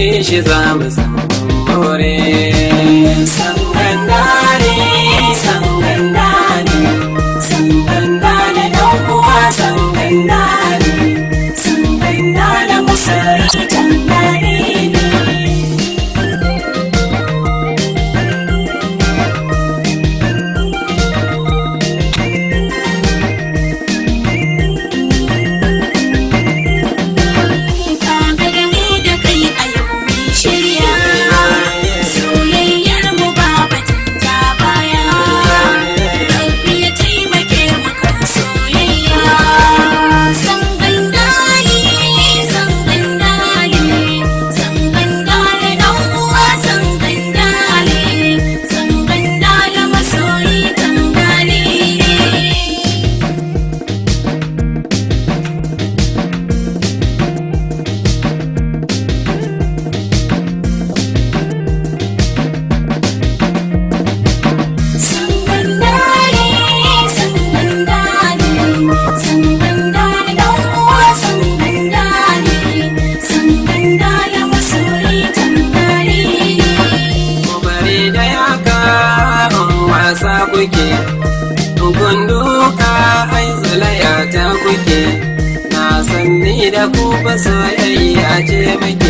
bi shi za mu san more. Sangandare, sangandare, sangandare dan uwa, sangandare, sangandare masoyi tangare ne. Kaga da ni da kai a yau mun shirya, soyayyar mu ba batun ja baya. Rabbi ya taimake mu kan soyayya. Sangandali, sangandali, sangandali dan uwa, sangandali, sangandali masoyi tangale. Sangandale, sangandale, sangandale dan uwa, sangandale, sangandale masoyi tangale. Ku bari da yaka wasa kuke, kun duka ai zulaya ta kuke, na san ni da ku ba soyayya ce muke.